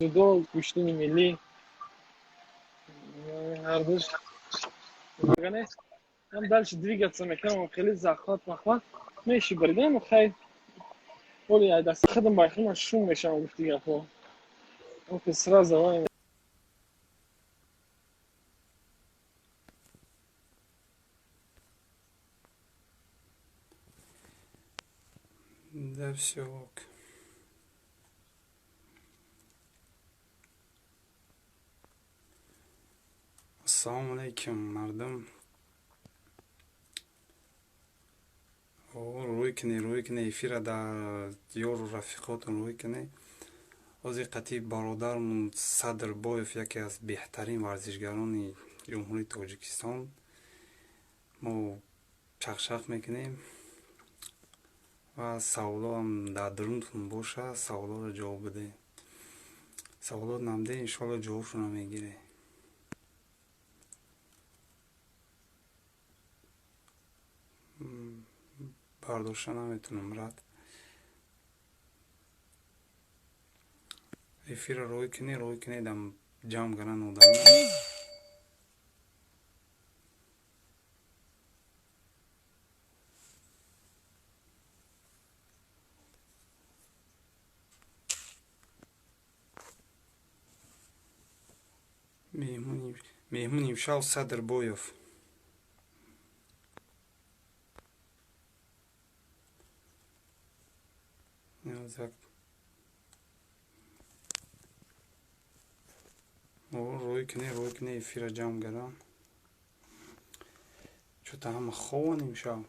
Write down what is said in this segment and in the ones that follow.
Дзюдо, гӯштини миллӣ, ҳардуш. Ҳам дальше двигаться мекунам, хеле захват махват меши баридам, хай оли ай даст худам бай худам шум мешавам, гуфти гапҳо. Охи сразу вай. Да всё ок. Ассалому алайкум, мардум. Рӯй кунед, рӯй кунед эфира дар ёру рафиқотон рӯй кунед. Ҳозир қатъи бародармон Садрбоев, яке аз беҳтарин варзишгарони Ҷумҳурии Тоҷикистон, мо чақчақ мекунем ва саволоам дар дурунтон боша, саволоро ҷавоб бидед. Саволот намде, иншоалло ҷавобшонро мегиред. Бардошта наметунам, брат. Эфирро рӯй кунед, рӯй кунед, дам ҷамъ кардан одамо. Меҳмони имшаб Садрбоев. Рӯй кунед, рӯй кунед эфира ҷамъ кардан. Чӯта ҳама хованд имшаб.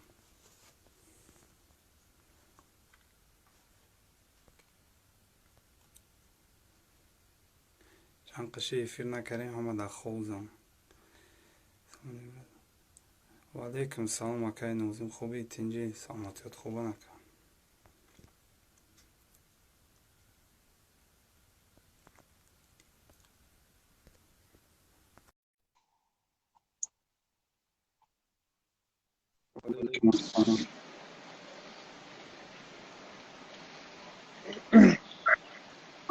Чанд қиши эфир накардем, ҳама дар ховзам. Ва алайкум салом, акаи Нозим, хубӣ, тинҷӣ, саломатиёт хубан, ака?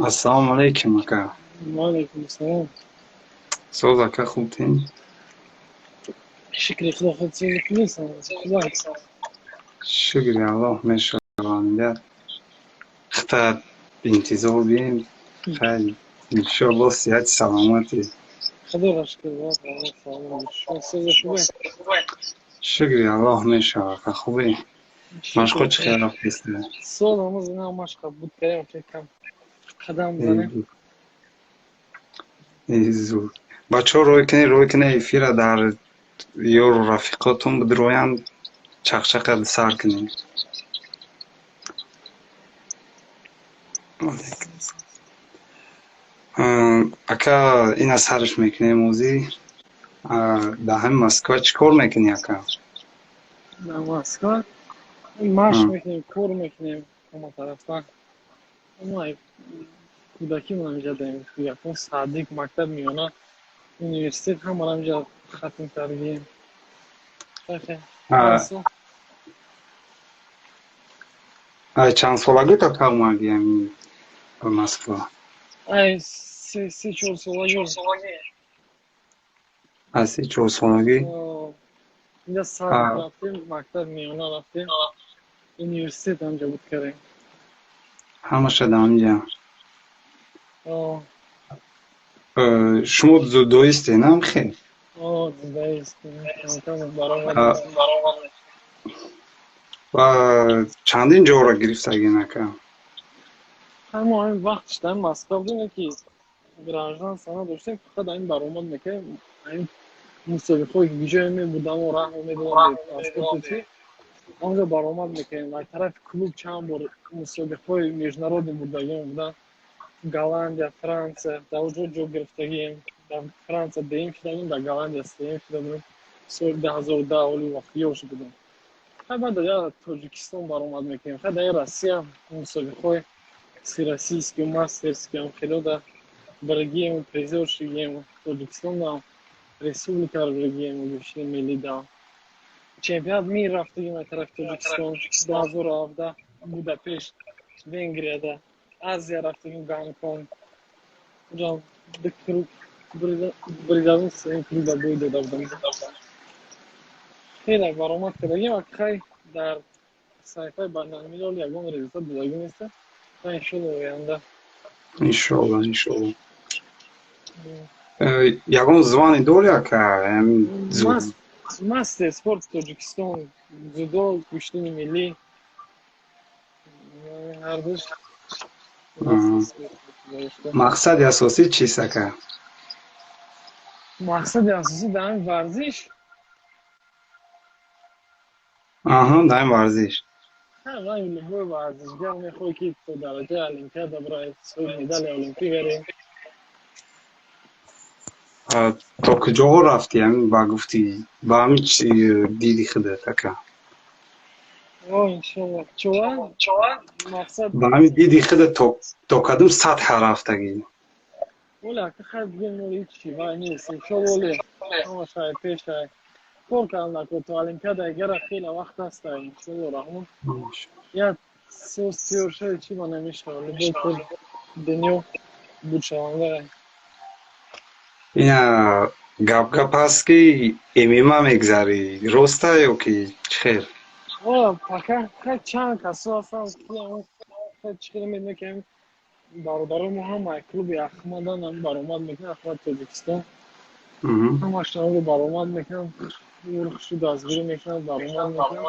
Ассалому алайкум, ака. Ва алайкум ассалом. Соз, ака, хуб, тинҷ? Шукри Худо, худ сози хубӣ, хуб. Шукри Аллоҳ, мешаванд. Хата интизор бием. Хайр, иншоаллоҳ сиҳати саломатӣ. Худоро шукр, саломат. Шумо сози хубе? Шукри Аллоҳ, мешавад, ака, хубӣ. Машқҳо чӣ хел рафтеста? Сол ҳамоз ина машқа буд кардем, кам қадам занем. Зур. Бачаҳо, рӯй кунед, рӯй кунед эфира дар ёру рафиқотон бидроянд, чақчақа сар кунед. Ака, ина сарш мекунем озӣ. Дар ҳамин Москва чӣ кор мекунӣ, ака? Дар Москва машқ мекунем, кор мекунем ҳама тарафта. Мо кӯдакимон ҳаминҷа даем, якум садик, мактаб миёна, университет ҳамаро ҳаминҷа хатм кардем. Чанд солагӣ ака омадӣ ҳамин ба Москва? Ай се чор солагӣ. Аз 3-4 солагӣ? Инҷа садик рафтем, мактаб миёна рафтем, университет ҳамҷа буд кардем. Ҳамаша дар ҳаминҷа. Шумо дзюдоисте, на хел? Дзюдоист. Ва чандин ҷоро гирифтагин, ака? Ҳамо ҳамин вақтш дар Москва будем, ки гражданство надоштем, фақат ҳамин баромад мекардем, ҳамин мусобиқаҳое ки ҷое мебудамо, раҳмо медодам, паспорти чи, онҷо баромад мекардем. Аз тарафи клуб чанд бор мусобиқаҳои международный бурдагиам буданд. Голландия, Франсия, дар онҷо ҷо гирифтагием. Дар Франсия дуюм шуда будем, дар Голландия сеюм шуда будем. Соли 2010 оли вақт ёш будем. Хай баъд дар Тоҷикистон баромад мекунем. Хай дар Россия мусобиқаҳои всероссийский, мастерский ам хело дар баргием, призёр шудем. Тоҷикистон республикаро баргием, гӯштини миллӣ да. Чемпионат мир рафтагим аз тарафи Тоҷикистон 2017 Будапешт, Венгрияда. Азия рафтагим, Гонконг. Уҷа ду круг бридазм, сеюм круг да бой дода будам. Хеле баромад кардагим, ва хай дар саҳифаи байналмилал ягон результат додагӣ неста. Иншолло, оянда. Иншолло, иншолло. Ягон звание дори, ака? Мастер спорт Тоҷикистон, дзюдо, гӯштини миллӣ, ҳардуш. Мақсади асосӣ чист, ака? Мақсади асосӣ дар ҳамин варзиш? Аҳа, дар ҳамин варзиш. Ман любой варзишгар мехоҳӣ, ки то дараҷаи Олимпиада бирай, соҳиби медали олимпӣ гарем. То куҷоҳо рафтӣ, ҳамин ба гуфти, ба ҳамин диди худат, ака? О, иншолло. Чова мақсад? Ба ҳамин диди худат то кадом сатҳа рафтагӣ? Оле, ака, хай, бигем, ҳечи вай нест, иншолло, оле ҳамаш ай пеш ай кор кардан ко то Олимпиада гара хеле вақт аст, иншолло, раҳмон, як соз тиёр шади, чӣ ба намешава, любой кор дунё будшаванда. Ина гап гап аст, ки ММА мегзарӣ, роста ё ки чӣ хел? Пока хай чанд касо ҳастанд, ки чӣ хеле медонем, ки бародарои мо ҳама клуби Ахмадан баромад мекунанд, Ахмад Тоҷикистон, ҳамашонро баромад мекунанд, хушу дастгирӣ мекунанд, баромад мекунанд.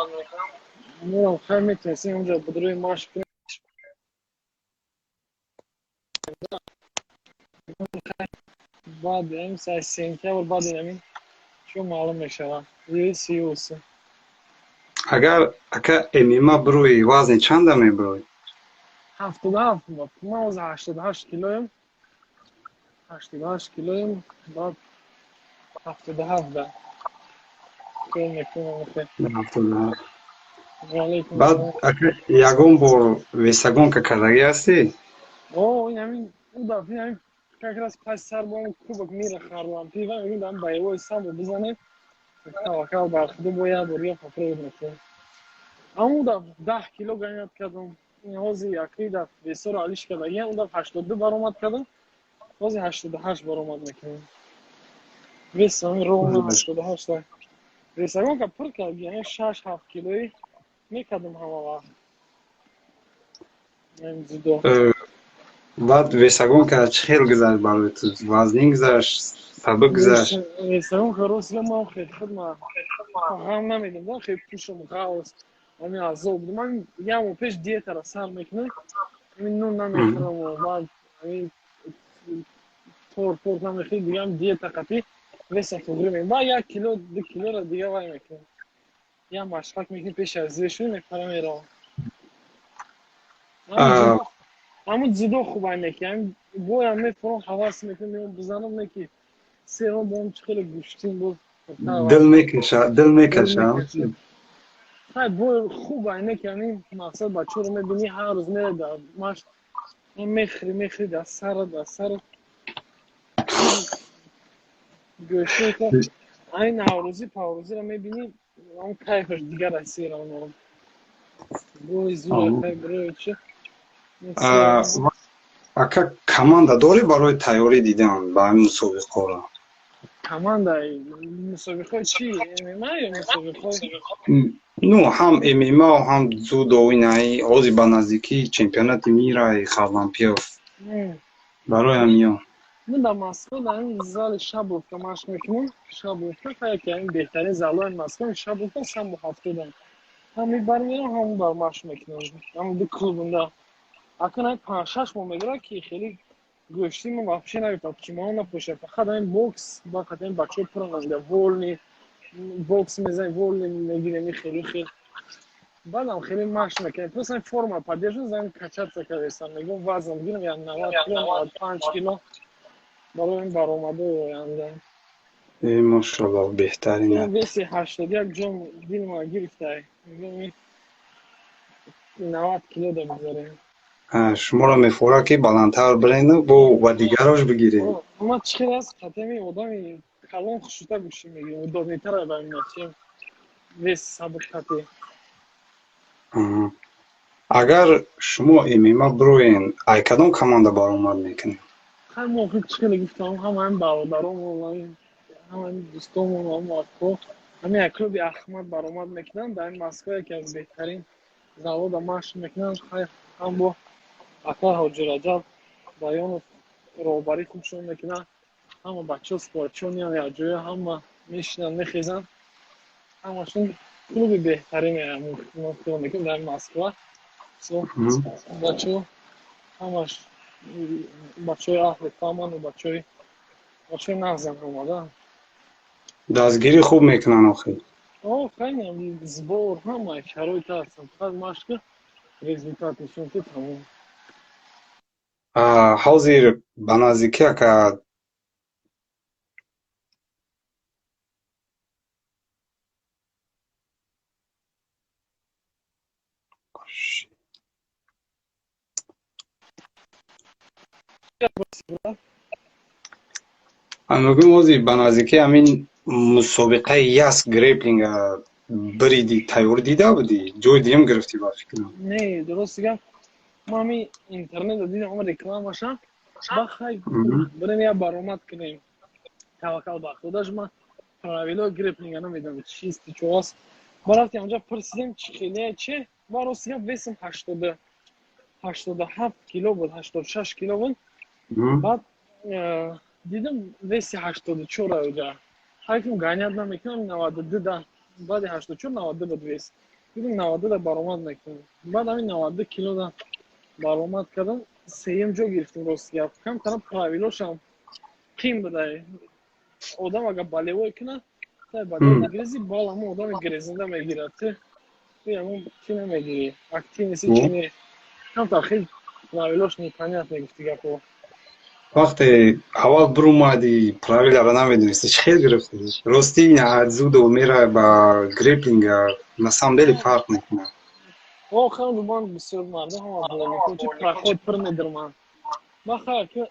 Моам хай метавонистем онҷо будрои машқ кунем. Баъд ҳамин сай сентябр, баъди ҳамин чӣ маълум мешавад, UFC. Агар, ака, ММА бирои, вазни чанда мебирои? 77. Ман ҳозир 88 килоем, 88 килоем, баъд 77 да кор мекунам. Баъд, ака, ягон бор весогонка кардагӣ ҳастӣ? О, ин ҳамин ӯ дафъа ҳамин как раз паси сар бо кубок мира Харлампиева мегӯям, дар боевой самбо бизанем, таваккал бар худо, бо як бор я попробовать мекунем. Аммо ӯ дафъа 10 кило ганят кардам. Ҳозир якри дафъ весоро алиш кардагиам, ӯ дафъ 82 баромад кардам, ҳозир 88 баромад мекунем. Вес ҳамин ровно 88. Весогонка пур кард, яъне 6-7 килои мекардам ҳама вақт дзюдо. Баъд весогонка чӣ хел гузашт барои ту? Вазнин гузашт, сабук гузашт? Весогонка, рост, ман хел худма ғам намедам, хел пушам ғавз, ҳамин азоб будам. Ман як моҳ пеш диетаро сар мекунам, ҳамин нун намехӯрам, баъд ҳамин тор пор намехӯрӣ, дига диета қатӣ веса туғри мекунам, баъд як кило, 2 килоро дига вай мекунам, як машқак мекунем, пеш аз зир мепарам, меравам. Ҳамун дзюдо хуб ай неки, боям мефурам, ҳавас мекунам, меом бизанам, неки сером бо он чӣ хеле гӯштин буд. Дил мекаша, дил мекаша. Хай, бой хуб ай неки, ҳамин мақсад бачаро мебинӣ, ҳар рӯз мере дар машқ, мехӯри, мехӯри, дар сара, дар сара гӯштин, ай наврӯзӣ паврӯзиро мебинӣ, он кайфаш дигар аст, серам бой зур, хай, бирои чи. Ака, команда дорӣ барои тайёрӣ дидан ба ҳамин мусобиқаҳоро? Команда мусобиқаҳои чӣ, ММА ё мусобиқаҳои? Ну, ҳам ММА, ҳам дзюдо, инаи ҳозир ба наздикӣ чемпионати мира Харлампиев, барои ҳамиё. Мо дар Москва дар ҳамин зали Шабловка машқ мекунем. Шабловка яке ҳамин беҳтарин залҳои Москва, Шабловка, самбо 70-ам. Ҳам ин мерам, ҳам бар машқ мекунем. Ҳам ду клубунда. Акун ҳамин 5-6 моҳ мегирад, ки хеле гӯштӣ мо вообще намефаҳмам, кимоно напӯшад. Фақат ҳамин бокс, фақат ҳамин бачаҳо пуран аз вольный бокс мезанем, вольный мегирем, и хеле хел. Баъдам хеле машқ мекунем. Просто ҳамин форма поддерживаем, занем, качаться кардесам. Мегӯям, вазн бигирам, як 90 кило, 95 кило барои ин баромадҳои оянда. Э, мошалло, беҳтарин. Веси 81 ҷом дилма гирифтай. Мегӯям, 90 кило да бигзарем. Шуморо мефора, ки баландтар бирену бо ва дигарош бигирем. Ма чӣ хел аст, қатами одами калон хушута гӯшти мегирем, удобнитара ба чем вес сабук қатӣ. Агар шумо ММА бироен, ай кадом команда баромад мекунед? Хай мо чӣ хеле гуфтам, ҳамаи бародаромон, ҳамаи дӯстомон, ҳама ҳамин як клуби Аҳмад баромад мекунанд дар Москва, яке аз беҳтарин завода машқ мекунанд. Хай ҳам бо ака Ҳоҷи Раҷаб Баёнов роҳбарӣ хубшон мекунанд. Ҳама бачаҳо спортчониан, якҷоя ҳама мешинанд, мехезанд. Ҳамашон клуби беҳтарине мо хиёл мекунем дар Москва. Бачаҳо ҳамаш бачаҳои аҳли фаҳману бачаҳои нағзан омада. Дастгирӣ хуб мекунанд охир. О, хеле сбор, ҳама шароит ҳаст. Фақат машқ, результат нишон ки тамом. Ҳозир ба наздикӣ ака мегӯям, ҳозир ба наздикӣ ҳамин мусобиқаи Яс греплинга бириди, тайёр дида будӣ? Ҷои дуюм гирифтӣ ба фикрам. Не, дуруст гап. Ма ҳамин интернетро дидам, ҳама рекламаша. Ба хай бирем як баромад кунем. Таваккал ба Худо, ма правилои греплинга намедонам чист, чо аст. Ба рафтем онҷа пурсидем чӣ хеле чи. Ба рост гап весм 87 кило буд, 86 кило буд. Баъд дидам веси 84 оҷа. Ҳайкум ганят намекунам, 92 да, баъди 84 92 буд вес. Дидам 92 да баромад мекунам. Баъд ҳамин 92 кило да баромад кардам, сеюм ҷо гирифтем рост гап. Камтара правилошам қим будай. Одам агар болевой кунад, та ба грези бал ҳамон одами грезинда мегирад. Ту ҳамон чӣ намегирӣ, активности чӣ не. Камтар хеле правилош непонятно гуфти гапо. Вақте аввал биромадӣ, правиларо намедонисти, чӣ хел гирифтӣ? Ростӣ дзюдо мера ба греплинга на самом деле фарқ мекунад. О, хеле ман бисёр мардум ҳама мекунад, чи проход пир медирман. Ма хай ки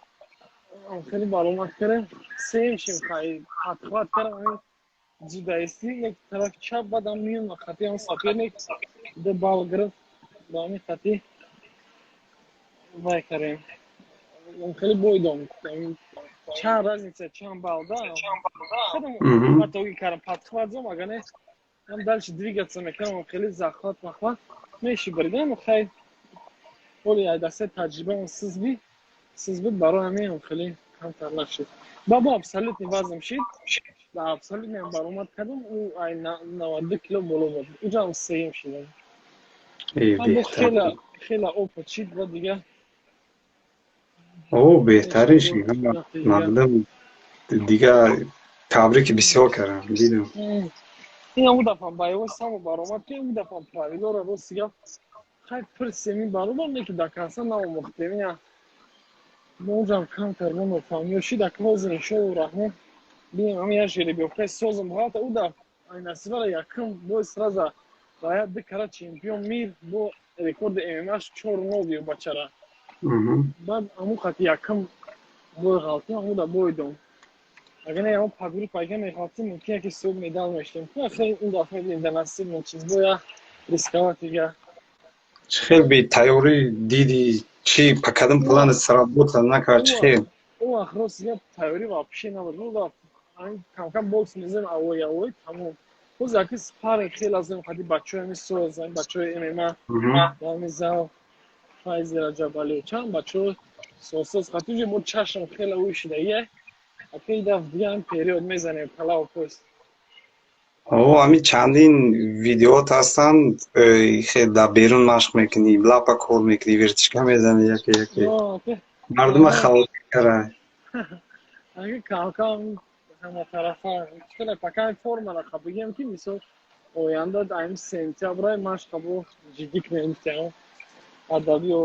хеле баромад кардем, сеюм шим, хай подхват кардам ҳамин дзюдоисти як тарафи чап, баъдам миён хати ҳам соперник ду балл гирифт, ба ҳамин хати вай кардем. Хеле бойдом. Чанд разница, чанд балл, да? Худам хатогӣ кардам, подхват зам, агар не ҳам дальше двигаться мекардам, хеле захват махват меши буридам, хай оли ай дастаи таҷрибаам сиз буд, барои ҳамин хеле камтар нашуд. Баъд абсолютный вазм шид, да абсолютный ҳам баромад кардам, ӯ ай 92 кило боло буд. Уҷа ҳам сеюм шудам. Хеле хеле опыт шид ва дигар. О, беҳтарин шид. Мардум дигар табрики бисёр кардам, дидам. Ин ҳамун дафъа боевой самбо баромад ки ин дафъа правилоро рост гап хай пурсем, ин баромад не ки до конца наомӯхтем. Ина мо онҷам камтар мо нофаҳмиё шид, ака ҳозир иншоалло раҳмон бинем ҳамин як жеребьёвкаи созм ғалата ӯ да ай насибара якум бой сразу ба як ду кара чемпион мир бо рекорди ММАш 4-0 ё бачара. Баъд ҳамун хати якум бой ғалтим, ҳамун да бой дом. Агар не ҳамон пагури пайка мехалтим, мумкин яке сӯб медал мешудем. Хеле ин дафъа мебинем дар насиб мон чиз боя рисковать дига. Чӣ хел би тайёрӣ диди, чӣ по кадом план сработал накард, чӣ хел? Ӯ вақт рост гап тайёрӣ вообще набуд. Ӯ вақт камкам бокс мезанем, авой авой тамом. Боз яки спарринг хеле аз хади бачаҳои ҳамин соз, ҳамин бачаҳои ММА, ҳамин зал Файзи Раҷабалиев, чанд бачаҳо созсоз хати уже мо чашм хеле ӯ шидагия. Ака ин дафъа дига ҳам период мезанем калаву пост. О, ҳамин чандин видеоот ҳастанд, хел дар берун машқ мекунӣ, лапа кор мекунӣ, вертишка мезанӣ яке яке. Мардума хавотир кара. Ака камкам ҳама тарафа чикала пока формара бигем ки мисол оянда ҳамин сентябрай машқа бо ҷиддӣ кунем, гуфтем адабиё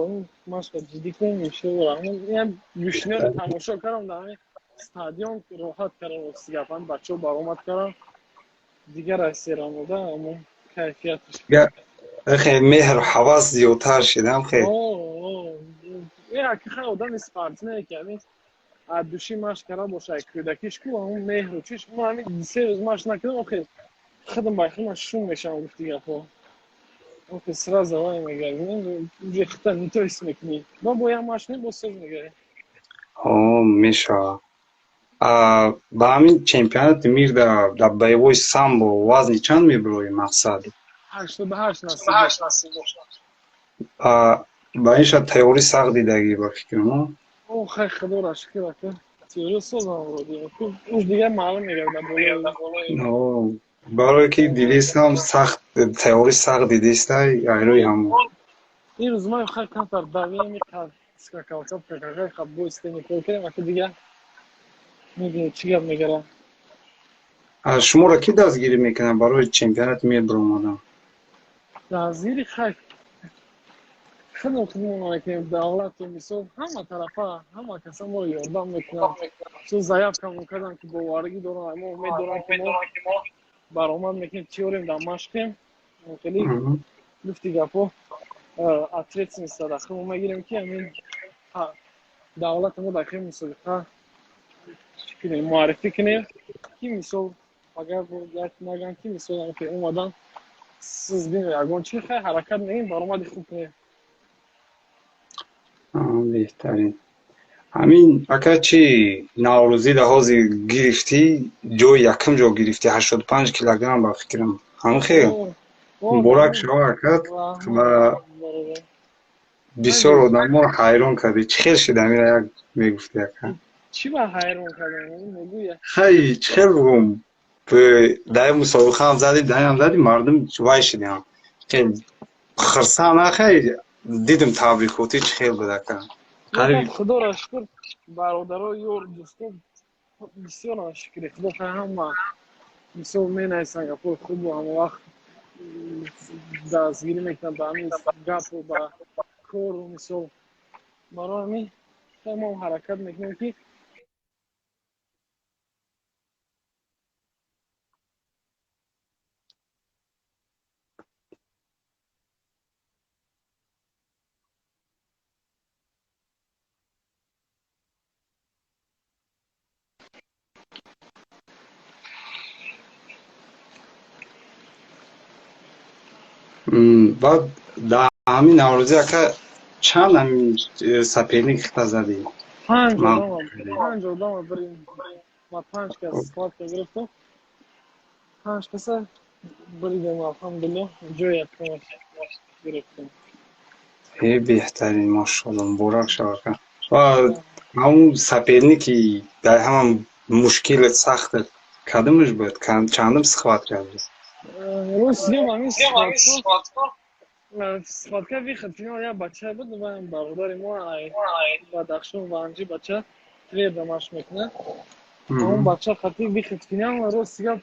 машқа ҷиддӣ кунем, иншоалло раҳмон. Ин гӯшниёро тамошо кардам дар ҳамин стадион, роҳат кардам рости гап, ҳамин бачаҳо баромад кардам, дигар аз серамода ҳамон кайфияташ. Хеле меҳру ҳавас зиёдтар шидам хел. Яке хай одами спортсмене ки ҳамин аз души машқ карда боша, кӯдакиш ку ҳамон меҳру чиш. Мо ҳамин 3 рӯз машқ накардам, охир худам ба худам шум мешавам гуфти гапҳо. Охир сразу вай мегардем, уже хита не то ҳис мекунӣ. Ба бо як машқ не, бо соз мегарем. Ҳо, мешавад. Ба ҳамин чемпионати мир дар боевой самбо вазни чанд мебироӣ, мақсад? 88 насиб бошад. Ба ин шад тайёрӣ сахт дидагӣ, ба фикрам? О, хай, худоро шукр, ака, тайёрӣ созам вроде. Уж дигар маълум мегардад болои. Барое ки дидистам, сахт тайёрӣ сахт дидистай, айрӯи ҳамон. Ин рӯз ман хай камтар давем, скакалка, прикакалка, хаб бо истени кор кардем, ака, дигар мебинем чӣ гап мегарад. Шуморо кӣ дастгирӣ мекунад барои чемпионати мир баромадан? Дастгирӣ, хай, худо худмон мекунем, давлату мисол ҳама тарафа, ҳама каса моро ёрдам мекунанд. Мисол, заявкамон кардам, ки боваригӣ доранд, мо умед дорам, ки мо баромад мекунем, тиёрем, дар машқем. Хеле гуфти гапҳо, ответственность дар худмон мегирем, ки ҳамин давлати мо дар хели мусобиқа чӣ кунем, муаррифӣ кунем, ки мисол агар нагӯянд, ки мисол омадан сиз бин ягон чи. Хай, ҳаракат мекунем, баромади хуб кунем. Беҳтарин. Ҳамин, ака, чи наврӯзӣ дар ҳозир гирифтӣ, ҷои якум ҷо гирифтӣ, 85 килограмм, ба фикрам, ҳамин хел? Муборак шава, ака, ва бисёр одаморо ҳайрон кардӣ. Чӣ хел шид, ҳамира як мегуфтӣ, ака? Чӣ ба ҳайрон кардам, мегӯя? Хай, чӣ хел бугум, дар мусобиқаам задӣ, даям задӣ, мардум вай шидиам, хел хирсанд. Хай, дидим, табрикотӣ чӣ хел буд, ака? Худоро шукр, бародаро, ёр, дӯсто бисёрам, шукри худо, ҳама мисол менависанд гапҳои хубу ҳама вақт дастгирӣ мекунанд ба ҳамин гапу ба кору. Мисол, барои ҳамин мо ҳаракат мекунем, ки Баъд дар ҳамин наврӯзӣ, ака, чанд ҳамин соперник хита задӣ? Панҷ одама бирем. Ма панҷ кас схватка гирифтам, панҷ каса буридем, алҳамдулилло, ҷои якум гирифтем. Э, беҳтарин, мошалло, муборак шава, ака. Ва ҳамун соперники дар ҳама мушкили сахт кадомаш буд? Чандум схватка буд? Рост гап, ҳамин схватка выход финал як бача буд, ва бародари мо, Бадахшон, Ванҷи, бача твердо машқ мекунад. Ҳамон бача хати выход финал, рост гап,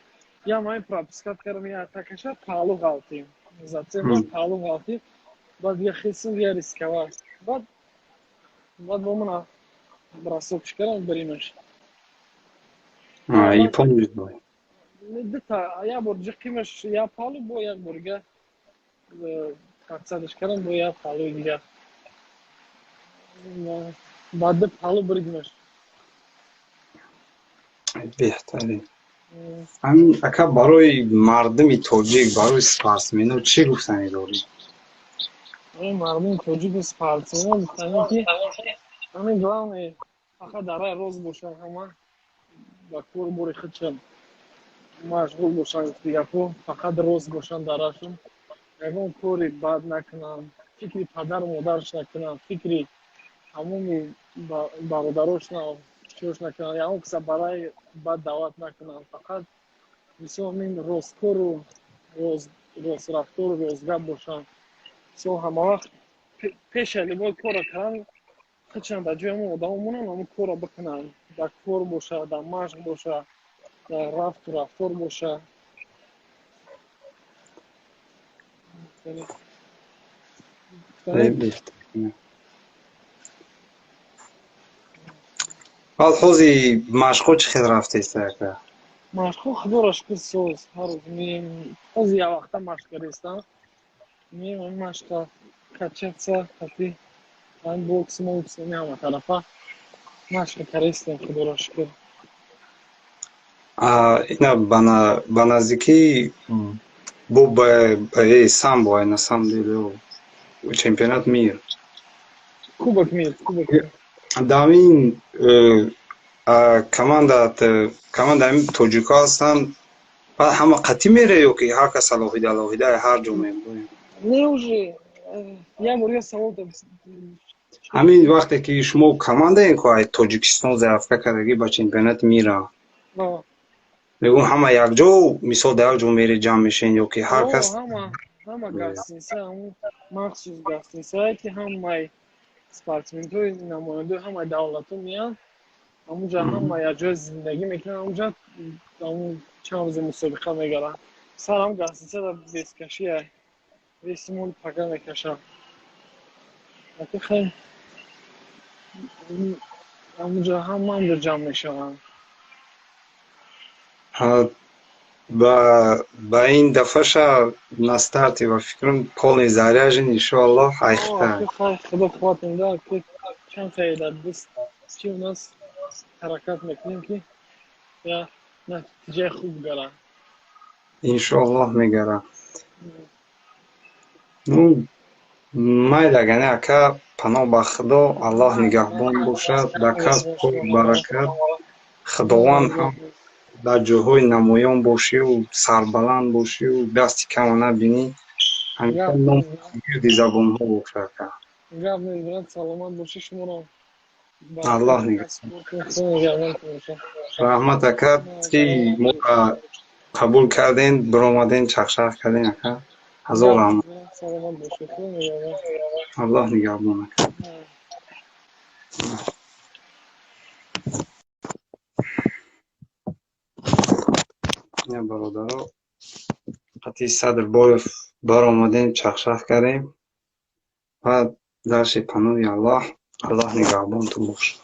я ман пропускать кардам, я атакаша, паҳлу ғалтим, зацеп паҳлу ғалтим, баъд я хисм, я рисковать, баъд бо ман бросок кардам, биримаш. И помнишь бой? Дута як бор ҷиқимаш, як паҳлу, бо як бор дига тақсадаш кардам, бо як паҳлуи дигар, баъд ду паҳлу буридимаш. Беҳтарин. Ҳамин, ака, барои мардуми тоҷик, барои спортсмено чӣ гуфтанӣ дорӣ? Барои мардуми тоҷику спортсмено гуфтанӣ, ки ҳамин главное фақат дар рай рост бошанд, ҳама ба кору бори худшон машғул бошанд, гапҳо, фақат рост бошанд дарашон, ягон кори бад накунанд, фикри падару модараш накунанд, фикри ҳамоми бародарош чиёш накунанд, ягон каса барои бад даъват накунанд, фақат мисол ҳамин росткору рострафтору ростгап бошанд. Мисол, ҳамавақт пеша любой корро кардан, худшон дар ҷои ҳамон одамо монанд, ҳамон корро бикунанд, дар кор боша, дар машқ боша, дар рафту рафтор боша. Беҳтарин. Баъд ҳози машқҳо чӣ хел рафтеста, ака? Машқҳо, худоро шукр, соз. Ҳар рӯз меем, ҳозир як вақта машқ кардистам, меем ҳамин машқа, качаться хати ҳамин бокс мокс, ҳама тарафа машқ кардистем, худоро шукр. Ина ба наздикӣ бо самбо, на самом деле, чемпионат мир. Кубок мир, кубок мир. Дамин команда команда ҳамин тоҷикҳо ҳастанд, баъд ҳама қатъӣ мере ё ки ҳар кас алоҳида алоҳида ҳар ҷо мебоем? Не, уже як бор я савол. Ҳамин вақте ки шумо командаем, ку ай Тоҷикистон заявка кардагӣ ба чемпионати мира, мегӯм, ҳама якҷо, мисол, дар як ҷо мере, ҷамъ мешен ё ки ҳар кас? Ҳама гостиница, ҳамун махсус гостиницае, ки ҳамаи спортсменҳои намояндаи ҳамаи давлатҳо меянд, ҳамунҷа ҳама якҷоя зиндагӣ мекунанд, ҳамунҷа ҳамун чанд рӯзи мусобиқа мегаранд. Сар ҳам гостиницада вескашия, веси мол пага мекашанд. Хел ҳамунҷа ҳама ҳамҷо ҷамъ мешаванд. Ба ин дафъаша на старте, ба фикрам, полный заряжен, иншоаллоҳ, айхта. Худо қувватем да, ки чанд қайда бист чи у нас ҳаракат мекунем, ки я натиҷаи хуб гара. Иншоаллоҳ, мегара. Ну майли, агане, ака, паноҳ ба Худо, Аллоҳ нигаҳбон бошад, ба касб кор баракат, Худованд ҳам дар ҷойҳои намоён бошию сарбаланд бошию дасти кама набинӣ, ҳамеша ном гирди забонҳо бошад, ака. Гап нест, брат, саломат бошӣ, шуморо. Аллоҳ нигаҳбон. Раҳмат, ака, ки моро қабул кардем, биромадем, чахчах кардем, ака, ҳазор раҳмат. Саломат бошед. Аллоҳ нигаҳбон, ака. Бародаро, қатъи Садрбоев баромадем, чахчах кардем ва дарси паноҳи Аллоҳ. Аллоҳ нигаҳбонтон бошад.